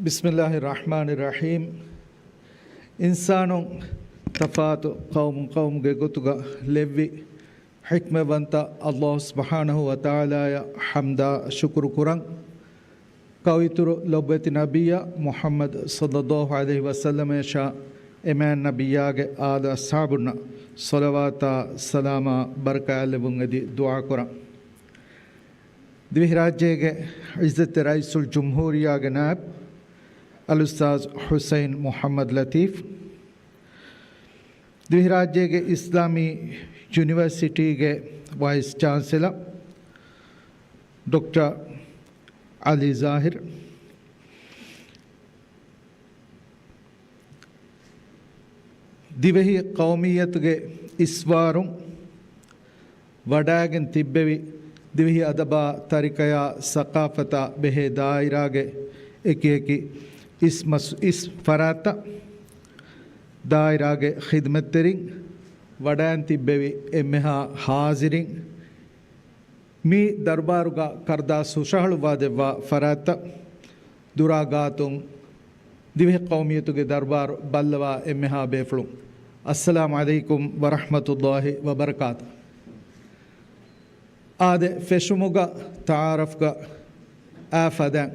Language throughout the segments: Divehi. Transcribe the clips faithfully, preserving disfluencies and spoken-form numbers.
ބިސްމިއްލާހި ރަޙްމާނި ރަޙީމް. އިންސާނުން ތަފާތު ޤައުމު ޤައުމުގެ ގޮތުގަ ލެއްވި ޙިކްމަތްވަންތަ އައްލާހު ސުބްޙާނަހު ވަތަޢާލާއަށް ޙަމްދާ ޝުކުރު ކުރަން. ކައުއިތުރު ލޮބުވެތި ނަބިއްޔާ މުޙައްމަދު ޞައްލައްލާހު ޢަލައިހި ވަސައްލަމައަށާ އެމާން ނަބިއްޔާގެ އާލު އަޞްޙާބުންނަށް ޞަލަވާތާ ސަލާމާ ބަރަކާތްލެއްވުން އެދި ދުޢާކުރަން. ދިވެހިރާއްޖޭގެ ޢިއްޒަތްތެރި ރައީސުލްޖުމްހޫރިއްޔާގެ ނާއިބު އަލްއުސްތާޛު ޙުސައިން މުޙައްމަދު ލަތީފް، ދިވެހިރާއްޖޭގެ އިސްލާމީ ޔުނިވަރސިޓީގެ ވައިސް ޗާންސެލަރ ޑޮކްޓަރ ޢަލީ ޒާހިރު، ދިވެހި ޤައުމިއްޔަތުގެ އިސްވާރުން ވަޑައިގެން ތިއްބެވި، ދިވެހި އަދަބާ، ތަރިކަޔާ، ސަޤާފަތާ ބެހޭ ދާއިރާގެ އެކިއެކި އިސް މަސް-، އިސް ފަރާތްތައް، ދާއިރާގެ ޚިދުމަތްތެރިން، ވަޑައިގެން ތިއްބެވި އެންމެހާ ޙާޟިރިން، މި ދަރުބާރުގަ ކަރުދާސް ހުށަހަޅުއްވާދެއްވާ ފަރާތްތައް، ދުރާ ގާތުން ދިވެހި ޤައުމިއްޔަތުގެ ދަރުބާރު ބައްލަވާ އެންމެހާ ބޭފުޅުން، އައްސަލާމު ޢަލައިކުމް ވަރަޙްމަތުﷲި ވަބަރަކާތު. އާދެ، ފެށުމުގަ ތަޢާރަފްގަ އާ ފަދައިން،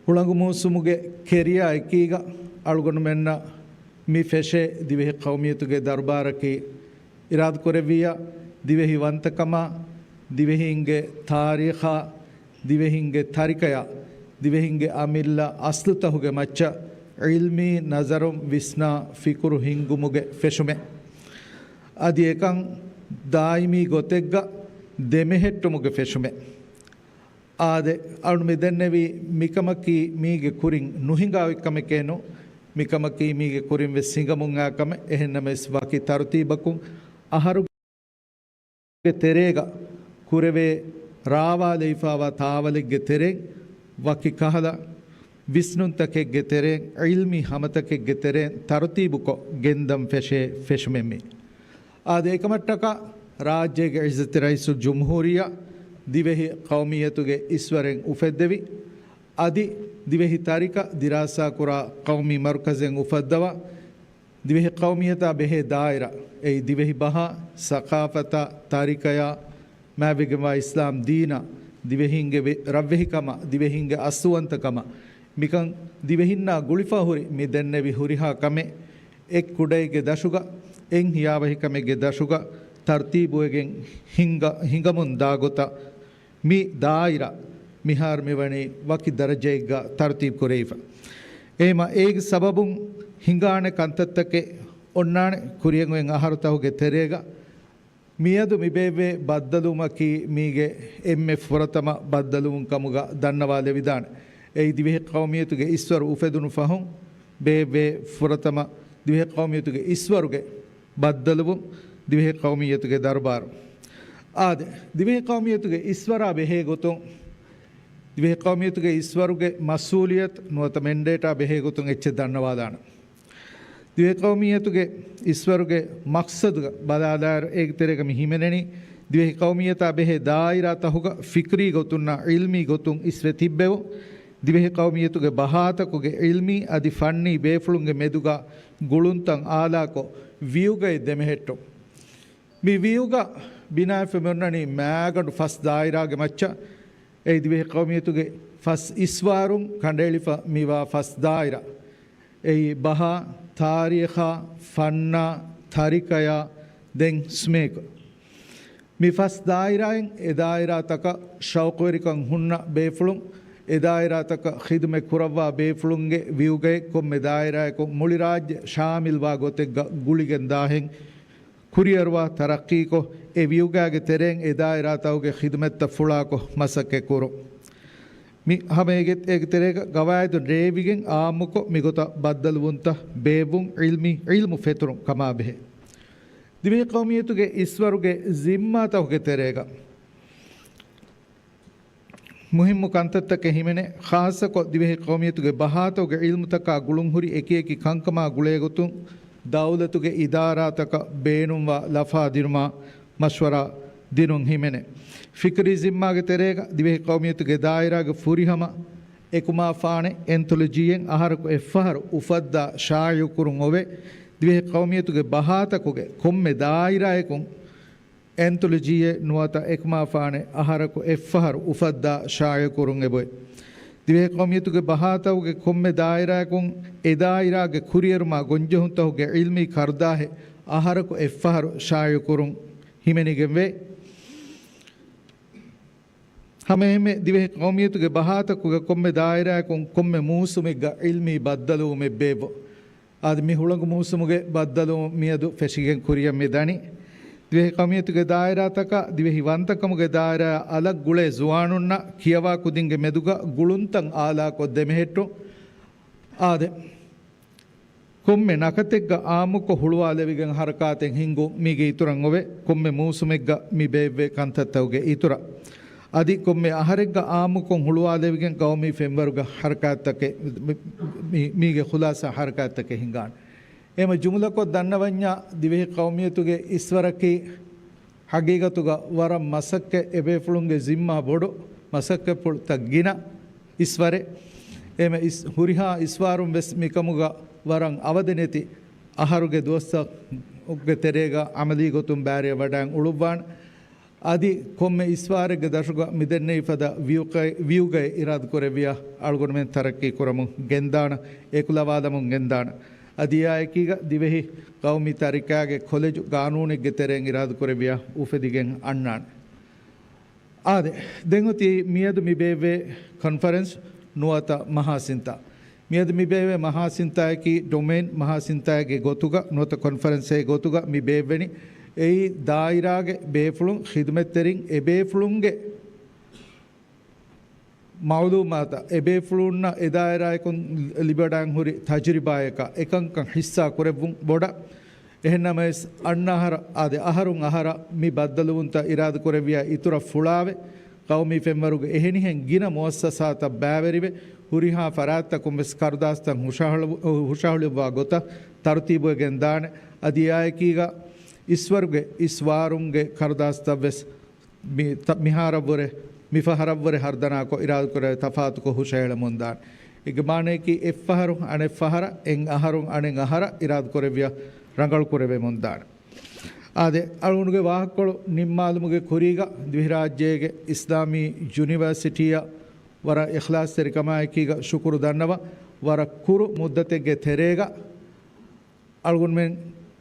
ހުޅަނގު މޫސުމުގެ ކެރިޔާ އެކީގަ އަޅުގަނޑުމެންނަށް މި ފެށޭ ދިވެހި ޤައުމިއްޔަތުގެ ދަރުބާރަކީ، އިރާދަކުރެއްވިއްޔާ، ދިވެހި ވަންތަކަމާ، ދިވެހީންގެ ތާރީޚާ، ދިވެހިންގެ ތަރިކަޔާ، ދިވެހިންގެ އަމިއްލަ އަސްލުތަހުގެ މައްޗަށް ޢިލްމީ ނަޒަރުން ވިސްނާ ފިކުރު ހިންގުމުގެ ފެށުމެއް. އަދި އެކަން ދާއިމީ ގޮތެއްގަ ދެމެހެއްޓުމުގެ ފެށުމެއް. އާދެ، އަޅު މި ދެންނެވީ މިކަމަކީ މީގެ ކުރިން ނުހިނގާ އޮތްކަމެކޭ ނޫން. މިކަމަކީ މީގެ ކުރިން ވެސް ހިނގަމުން އާ ކަމެއް. އެހެންނަމަވެސް ވަކި ތަރުތީބަކުން އަހަރުގެ ތެރޭގަ ކުރެވޭ ރާވާލެވިފާވާ ތާވަލެއްގެ ތެރެއިން ވަކި ކަހަލަ ވިސްނުންތަކެއްގެ ތެރެއިން، ޢިލްމީ ހަމަތަކެއްގެ ތެރެއިން ތަރުތީބުކޮށް ގެންދަން ފެށޭ ފެށުމެއް މީ. އާދެ، އެކަމަށްޓަކާ ރާއްޖޭގެ ޢިއްޒަތްތެރި ރައީސުލްޖުމްހޫރިއްޔާ ދިވެހި ޤައުމިއްޔަތުގެ އިސްވަރެއް އުފެއްދެވި، އަދި ދިވެހި ތަރިކަ ދިރާސާކުރާ ޤައުމީ މަރުކަޒެއް އުފައްދަވާ، ދިވެހި ޤައުމިއްޔަތާ ބެހޭ ދާއިރާ، އެއީ ދިވެހި ބަހާ، ސަޤާފަތާ، ތާރިކަޔާ، މާތްވެގެންވާ އިސްލާމް ދީނާ، ދިވެހީންގެ ވެ-، ރަށްވެހިކަމާ، ދިވެހީންގެ އަސްލުވަންތަކަމާ، މިކަން ދިވެހިންނާ ގުޅިފަ ހުރި މި ދެންނެވި ހުރިހާ ކަމެއް އެއް ކުޑައެއްގެ ދަށުގަ، އެއް ހިޔާވަހިކަމެއްގެ ދަށުގަ ތަރުތީބުވެގެން ހިނގަ-، ހިނގަމުން ދާ ގޮތަށް މި ދާއިރާ މިހާރު މިވަނީ ވަކި ދަރަޖައެއްގަ ތަރުތީބު ކުރެވިފަ. އެހެމަ އޭގެ ސަބަބުން ހިނގާނެ ކަންތައްތަކެއް އޮންނާނެ. ކުރިއަށް އޮތް އަހަރުތަހުގެ ތެރޭގަ މިއަދު މި ބޭއްވޭ ބައްދަލުވުމަކީ މީގެ އެންމެ ފުރަތަމަ ބައްދަލުވުން ކަމުގަ ދަންނަވާލެވިދާނެ. އެއީ ދިވެހި ޤައުމިއްޔަތުގެ އިސްވަރު އުފެދުނު ފަހުން ބޭއްވޭ ފުރަތަމަ ދިވެހި ޤައުމިއްޔަތުގެ އިސްވަރުގެ ބައްދަލުވުން، ދިވެހި ޤައުމިއްޔަތުގެ ދަރުބާރު. އާދެ، ދިވެހި ޤައުމިއްޔަތުގެ އިސްވަރާ ބެހޭ ގޮތުން، ދިވެހި ޤައުމިއްޔަތުގެ އިސްވަރުގެ މަސްއޫލިއްޔަތު ނުވަތަ މެންޑޭޓާ ބެހޭ ގޮތުން އެއްޗެއް ދަންނަވާލާނަން. ދިވެހި ޤައުމިއްޔަތުގެ އިސްވަރުގެ މަޤްޞަދުގަ ބަލާލާއިރު، އޭގެ ތެރޭގަ މި ހިމެނެނީ، ދިވެހި ޤައުމިއްޔަތާ ބެހޭ ދާއިރާތަހުގަ ފިކްރީ ގޮތުންނާ ޢިލްމީ ގޮތުން އިސްވެ ތިއްބެވުން، ދިވެހި ޤައުމިއްޔަތުގެ ބަހާތަކުގެ ޢިލްމީ އަދި ފަންނީ ބޭފުޅުންގެ މެދުގަ ގުޅުންތައް އާލާކޮށް، ވިއުގައެއް ދެމެހެއްޓުން. މި ވިއުގަ ބިނާވެފަ މިއޮންނަނީ މާގަނޑު ފަސް ދާއިރާގެ މައްޗަށް. އެއީ ދިވެހި ޤައުމިއްޔަތުގެ ފަސް އިސްވާރުން ކަނޑައެޅިފަ މިވާ ފަސް ދާއިރާ. އެއީ ބަހާ، ތާރީޚާ، ފަންނާ، ތަރިކަޔާ، ދެން ސްމޭކް. މި ފަސް ދާއިރާއިން އެ ދާއިރާތަކަށް ޝައުޤުވެރިކަން ހުންނަ ބޭފުޅުން، އެ ދާއިރާތަކަށް ޚިދުމަތް ކުރައްވާ ބޭފުޅުންގެ ވިއުގައެއް ކޮންމެ ދާއިރާއަކުން މުޅި ރާއްޖެ ޝާމިލްވާ ގޮތެއްގަ ގުޅިގެން ދާހެން ކުރިއަރުވާ ތަރައްޤީކޮށް، އެ ވިއުގާގެ ތެރެއިން އެ ދާއިރާތަކުގެ ޚިދުމަތްތައް ފުޅާކޮށް މަސައްކަތް ކުރުން. މި ހަމަ އޭގެ، އޭގެ ތެރޭގަ ގަވާއިދު ރޭވިގެން އާއްމުކޮށް މިގޮތަށް ބައްދަލުވުންތައް ބޭއްވުން، ޢިލްމީ، ޢިލްމު ފެތުރުން ކަމާބެހޭ. ދިވެހި ޤައުމިއްޔަތުގެ އިސްވަރުގެ ޒިންމާތަކުގެ ތެރޭގަ މުހިއްމު ކަންތައްތަކެއް ހިމެނޭ، ޚާއްޞަކޮށް ދިވެހި ޤައުމިއްޔަތުގެ ބަހާތަކުގެ ޢިލްމުތަކާ ގުޅުންހުރި އެކިއެކި ކަންކަމާ ގުޅޭގޮތުން ދައުލަތުގެ އިދާރާތަކަށް ބޭނުންވާ ލަފާ ދިނުމާ މަޝްވަރާ ދިނުން ހިމެނޭ. ފިކްރީ ޒިންމާގެ ތެރޭގަ ދިވެހި ޤައުމިއްޔަތުގެ ދާއިރާގެ ފުރިހަމަ އެކުމާފާނެ އެންތޮލޮޖީއެއް އަހަރަކު އެއްފަހަރު އުފައްދާ ޝާއިޢުކުރުން އޮވޭ. ދިވެހި ޤައުމިއްޔަތުގެ ބަހާތަކުގެ ކޮންމެ ދާއިރާއަކުން އެންތޮލޮޖީއެއް ނުވަތަ އެކުމާފާނެ އަހަރަކު އެއްފަހަރު އުފައްދާ ޝާއިޢުކުރުން އެބައޮތް. ދިވެހި ޤައުމިއްޔަތުގެ ބަހާތަކުގެ ކޮންމެ ދާއިރާއަކުން އެ ދާއިރާގެ ކުރިއެރުމާ ގޮންޖެހުންތަކުގެ ޢިލްމީ ކަރުދާހެއް އަހަރަކު އެއްފަހަރު ޝާއިޢުކުރުން ހިމެނިގެންވޭ. ހަމައެހެންމެ ދިވެހި ޤައުމިއްޔަތުގެ ބަހާތަކުގެ ކޮންމެ ދާއިރާއަކުން ކޮންމެ މޫސުމެއްގަ ޢިލްމީ ބައްދަލުވުމެއް ބޭއްވުން. އާދެ، މި ހުޅަނގު މޫސުމުގެ ބައްދަލުވުން މިއަދު ފެށިގެން ކުރިއަށް މި ދަނީ. ދިވެހި ޤައުމިއްޔަތުގެ ދާއިރާތަކާ ދިވެހި ވަންތަކަމުގެ ދާއިރާއާ އަލަށް ގުޅޭ ޒުވާނުންނަށް ކިޔަވާ ކުދިންގެ މެދުގަ ގުޅުންތައް އާލާކޮށް ދެމެހެއްޓުން. އާދެ، ކޮންމެ ނަކަތެއްގަ އާއްމުކޮށް ހުޅުވާލެވިގެން ހަރަކާތެއް ހިންގުން މީގެ އިތުރަށް އޮވޭ، ކޮންމެ މޫސުމެއްގަ މި ބޭއްވޭ ކަންތައްތަކުގެ އިތުރަށް. އަދި ކޮންމެ އަހަރެއްގަ އާއްމުކޮށް ހުޅުވާލެވިގެން ޤައުމީ ފެންވަރުގަ ހަރަކާތްތަކެއް، މި-، މީގެ ޚުލާސާ ހަރަކާތްތަކެއް ހިންގާނެ. އެހެމަ ޖުމުލަކޮށް ދަންނަވަންޏާ، ދިވެހި ޤައުމިއްޔަތުގެ އިސްވަރަކީ ހަގީގަތުގަ ވަރަށް މަސައްކަތް، އެބޭފުޅުންގެ ޒިންމާ ބޮޑު، މަސައްކަތްޕުޅުތައް ގިނަ އިސްވަރެއް. އެހެމަ އިސް-، ހުރިހާ އިސްވާރުން ވެސް މިކަމުގަ ވަރަށް އަވަދެނެތި އަހަރުގެ ދުވަސްތަކުގެ ތެރޭގަ ޢަމަލީ ގޮތުން ބާރަށް ވަޑައިން އުޅުއްވާނެ. އަދި ކޮންމެ އިސްވާރެއްގެ ދަށުގަ މިދެންނެވި ފަދަ ވިއުގައި، ވިއުގައި އިރާދަކުރެއްވިޔާ އަޅުގަނޑުމެން ތަރައްޤީ ކުރަމުން ގެންދާނަ، އެކުލަވާލަމުން ގެންދާނަ. އަދި އެއާއެކީގަ ދިވެހި ޤައުމީ ތަރިކާގެ ކޮލެޖު ގާނޫނެއްގެ ތެރެއިން އިރާދަކުރެއްވިޔާ އުފެދިގެން އަންނާނެ. އާދެ، ދެން އޮތީ މިއަދު މި ބޭއްވޭ ކޮންފަރެންސް ނުވަތަ މަހާސިންތާ. މިއަދު މި ބޭއްވޭ މަހާސިންތާއަކީ ޑޮމެއިން މަހާސިންތާއެއްގެ ގޮތުގަ ނުވަތަ ކޮންފަރެންސެއްގެ ގޮތުގަ މި ބޭއްވެނީ. އެއީ ދާއިރާގެ ބޭފުޅުން، ޚިދުމަތްތެރިން އެބޭފުޅުންގެ މަޢުލޫމާތަށް އެބޭފުޅުންނަށް އެދާއިރާއަކުން ލިބިވަޑައިން ހުރި ތަޖުރިބާޔަކާ އެކަންކަން ޙިއްޞާ ކުރެއްވުން ބޮޑަށް. އެހެންނަމަވެސް، އަންނަ އަހަރަށް އާދެ، އަހަރުން އަހަރަށް މި ބައްދަލުވުންތައް އިރާދަކުރެއްވިޔާ އިތުރަށް ފުޅާވެ، ޤައުމީ ފެންވަރުގެ އެހެނިހެން ގިނަ މުއައްސަސާތައް ބައިވެރިވެ، ހުރިހާ ފަރާތްތަކުން ވެސް ކަރުދާސްތައް ހުށަހަޅު-، ހުށަހެޅުއްވާ ގޮތަށް ތަރުތީބުވެގެން ދާނެ. އަދި އެއާއެކީގަ އިސްވަރުގެ އިސްވާރުންގެ ކަރުދާސްތައް ވެސް މި-، ތަ-، މިހާރަށްވުރެ، މިފަހަރަށްވުރެ ހަރުދަނާކޮށް އިރާދަކުރެވޭ ތަފާތުކޮށް ހުށަހެޅެމުންދާނެ. އޭގެ މާނަޔަކީ އެއްފަހަރު އަނެއްފަހަރަށް، އެއްއަހަރު އަނެއްއަހަރަށް އިރާދަކުރެއްވިޔާ ރަނގަޅުކުރެވެމުންދާނެ. އާދެ، އަޅުގަނޑުގެ ވާހަކަކޮޅު ނިންމާލުމުގެ ކުރީގަ، ދިވެހިރާއްޖޭގެ އިސްލާމީ ޔުނިވަރސިޓީއަށް ވަރަށް އިޚްލާޞްތެރިކަމާއެކީގަ ޝުކުރު ދަންނަވަން. ވަރަށް ކުރު މުއްދަތެއްގެ ތެރޭގަ، އަޅުގަނޑުމެން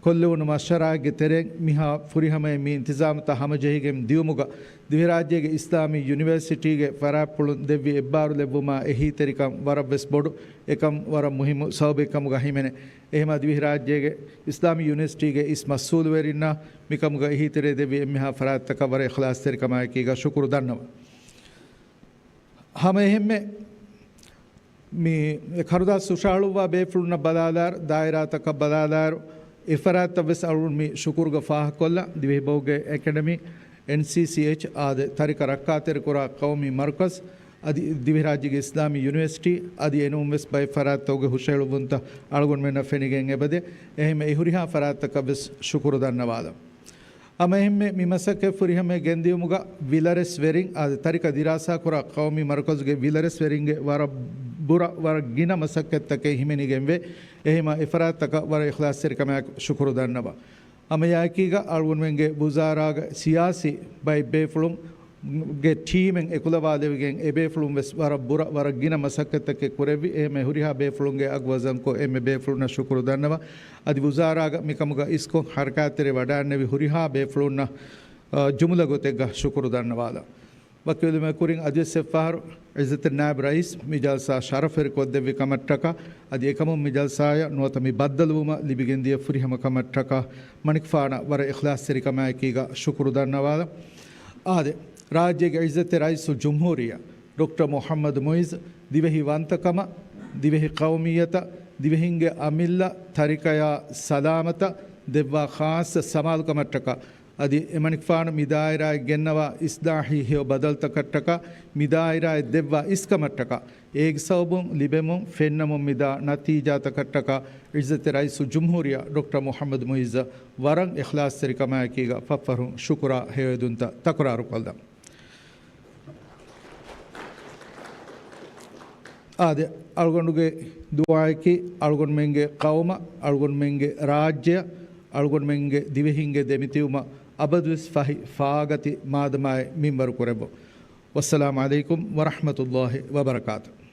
ކޮށްލެވުނު މަޝްވަރާއެއްގެ ތެރެއިން މިހާ ފުރިހަމައިން މި އިންތިޒާމުތައް ހަމަޖެހިގެން ދިއުމުގަ، ދިވެހިރާއްޖޭގެ އިސްލާމީ ޔުނިވަރސިޓީގެ ފަރާތްޕުޅުން ދެއްވި އެއްބާރުލެއްވުމާ އެހީތެރިކަން ވަރަށްވެސް ބޮޑު، އެކަން ވަރަށް މުހިއްމު ސަބަބެއް ކަމުގަ ހިމެނޭ. އެހެމާ ދިވެހިރާއްޖޭގެ އިސްލާމީ ޔުނިވަރސިޓީގެ އިސް މަސްއޫލުވެރިންނާ މިކަމުގަ އެހީތެރި ދެއްވި އެންމެހާ ފަރާތްތަކަށް ވަރަށް އިޚްލާޞްތެރިކަމާއެކީގަ ޝުކުރު ދަންނަވަން. ހަމައެހެންމެ މި ކަރުދާސް ހުށަހަޅުއްވާ ބޭފުޅުންނަށް ބަލާލާއިރު، ދާއިރާތަކަށް ބަލާލާއިރު، އެފަރާތްތައް ވެސް އަޅުގަނޑު މި ޝުކުރުގަ ފާހަގަކޮށްލަން. ދިވެހިބަހުގެ އެކަޑަމީ، އެންސީސީއެޗް އާދެ، ތަރިކަ ރައްކާތެރިކުރާ ޤައުމީ މަރުކަޒް، އަދި ދިވެހިރާއްޖޭގެ އިސްލާމީ ޔުނިވަރސިޓީ، އަދި އެނޫންވެސް ބައެއް ފަރާތްތަކުގެ ހުށަހެޅުއްވުންތައް އަޅުގަނޑުމެންނަށް ފެނިގެން އެބަދޭ. އެހެންމެ އެ ހުރިހާ ފަރާތްތަކަށް ވެސް ޝުކުރު ދަންނަވާލަން. ހަމައެހެންމެ މި މަސައްކަތް ފުރިހަމައަށް ގެންދިއުމުގަ ވިލަރެސްވެރިން އަދި ތަރިކަ ދިރާސާކުރާ ޤައުމީ މަރުކަޒުގެ ވިލަރެސްވެރިންގެ ވަރަށް ބުރަ، ވަރަށް ގިނަ މަސައްކަތްތަކެއް ހިމެނިގެންވޭ. އެހެމަ އެފަރާތްތަކަށް ވަރަށް އިޚްލާޞްތެރިކަމާއެކު ޝުކުރު ދަންނަވަން. ހަމައެއާއެކީގަ އަޅުގަނޑުމެންގެ ވުޒާރާގެ ސިޔާސީ ބައެއް ބޭފުޅުން ގެ ޓީމެއް އެކުލަވާލެވިގެން، އެބޭފުޅުން ވެސް ވަރަށް ބުރަ، ވަރަށް ގިނަ މަސައްކަތްތަކެއް ކުރެއްވި. އެހެމެ ހުރިހާ ބޭފުޅުންގެ އަގު ވަޒަންކޮށް، އެންމެ ބޭފުޅުންނަށް ޝުކުރު ދަންނަވަން. އަދި ވުޒާރާގަ މިކަމުގަ އިސްކޮށް ހަރަކާތްތެރި ވަޑައިންނެވި ހުރިހާ ބޭފުޅުންނަށް، އަ، ޖުމުލަ ގޮތެއްގަ ޝުކުރު ދަންނަވާލަން. ވަކިވެލުމެއް ކުރިން އަދިވެސް އެއްފަހަރު ޢިއްޒަތް ނާއިބް ރައީސް މި ޖަލްސާ ޝަރަފްވެރިކޮށްދެއްވި ކަމަށްޓަކާ، އަދި އެކަމުން މި ޖަލްސާއަށް ނުވަތަ މި ބައްދަލުވުމަށް ލިބިގެންދިޔަ ފުރިހަމަ ކަމަށްޓަކާ، މަނިކުފާނަށް ވަރަށް އިޚްލާޞްތެރިކަމާއެކީގަ ޝުކުރު ދަންނަވާލަން. އާދެ، ރާއްޖޭގެ ޢިއްޒަތްތެރި ރައީސުލްޖުމްހޫރިއްޔާ ޑޮކްޓަރ މުޙައްމަދު މުޢިއްޒު، ދިވެހި ވަންތަކަމަށް، ދިވެހި ޤައުމިއްޔަތަށް، ދިވެހިންގެ އަމިއްލަ ތަރިކަޔާ ސަލާމަތަށް ދެއްވާ ޚާއްޞަ ސަމާލުކަމަށްޓަކާ، އަދި އެމަނިކުފާނު މި ދާއިރާއަށް ގެންނަވާ އިސްލާހީ ހެޔޮ ބަދަލުތަކަށްޓަކާ، މި ދާއިރާއަށް ދެއްވާ އިސްކަމަށްޓަކާ، އޭގެ ސަބަބުން ލިބެމުން ފެންނަމުން މިދާ ނަތީޖާތަކަށްޓަކާ، ޢިއްޒަތްތެރި ރައީސުލްޖުމްހޫރިއްޔާ ޑޮކްޓަރ މުޙައްމަދު މުޢިއްޒަށް ވަރަށް އިޚްލާޞްތެރިކަމާއެކީގަ ފަށްފަށުން ޝުކުރާ ހެޔޮއެދުންތައް ތަކުރާރުކޮށްލަން. އާދެ، އަޅުގަނޑުގެ ދުޢާއަކީ އަޅުގަނޑުމެންގެ ޤައުމަށް، އަޅުގަނޑުމެންގެ ރާއްޖެއަށް، އަޅުގަނޑުމެންގެ ދިވެހިންގެ ދެމިތިބުމަށް އަބަދުވެސް ފަހި ފާގަތި މާދަމާއެއް މިންވަރު ކުރެއްވުން. ވައްސަލާމު ޢަލައިކުމް ވަރަޙްމަތުﷲި ވަބަރަކާތުހު.